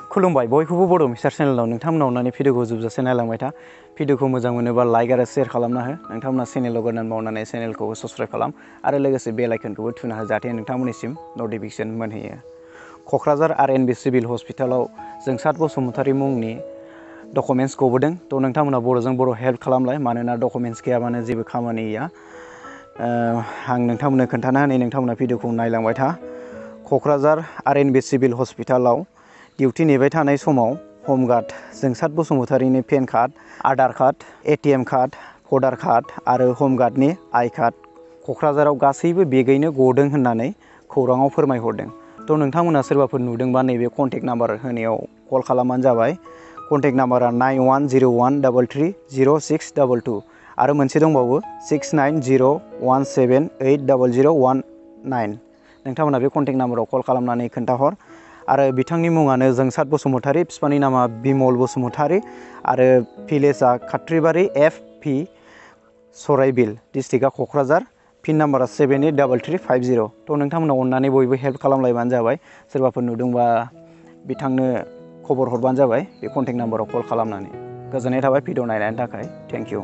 खुलुमबाय बयखौबो बड' मिस्टार चेनेलाव नोंथांमोना अननानै भिडिअखौ जोबजासे नायलांबाय था। भिडिअखौ मोजां मोनोबा लाइक आरो शेयार खालामना हो। नोंथांमोना चेनेलाव गोदान मावनानै चेनेलखौ सब्सक्राइब खालाम आरो लोगोसे बेल आइकनखौबो थुना हो जाहाथे नोंथांमोननिसिम नटिफिकेसन मोनहैयो। क'क्राझार आर.एन.बि. सिभिल हस्पिटालाव जोंसात बसुमतारी मुंनि डकुमेन्ट्स गबोदों। थ' नोंथांमोना बर'जों बर' हेल्प खालामलाय, मानोना डकुमेन्ट्स गैयाबानो जेबो खामानि गैया। आं नोंथांमोननो खोन्थाना होनाय, नोंथांमोना भिडिअखौ नायलांबाय था। क'क्राझार आर.एन.बि. सिभिल हस्पिटालाव डिउटि नेबाय थानाय समाव हमगार्ड जोंसात बसुमतारीनि pan card, Aadhaar card, ATM card, voter card आरो हमगार्डनि आई कार्ड क'क्राझाराव गासैबो बेगैनो गदों होननानै खौराङाव फोरमायहरदों। थ' नोंथांमोना सोरबाफोर नुदोंबा नैबे कन्टेक्ट नाम्बार होनायाव कल खालामबानो जाबाय। कन्टेक्ट नाम्बारा 9101330622 आरो मोनसे दंबावो 6901780019। नोंथांमोना बे कन्टेक्ट नाम्बाराव कल खालामनानै खोन्थाहर। आरो बिथांनि मुङानो जोंसात बसुमतारी, बिफानि नामा बिमल बसुमतारी आरो भिलेजआ खाथ्रिबारि FP सराइबिल, डिस्ट्रिक्टआ क'क्राझार, पिन नाम्बारा 783350। थ' नोंथांमोना अननानै बयबो हेल्प खालामलायबानो जाबाय। सोरबाफोर नुदोंबा बिथांनो खबर हरबानो जाबाय बे कन्टेक्ट नाम्बाराव कल खालामनानै। गोजोननाय थाबाय भिडिअ नायनायनि थाखाय। Thank you.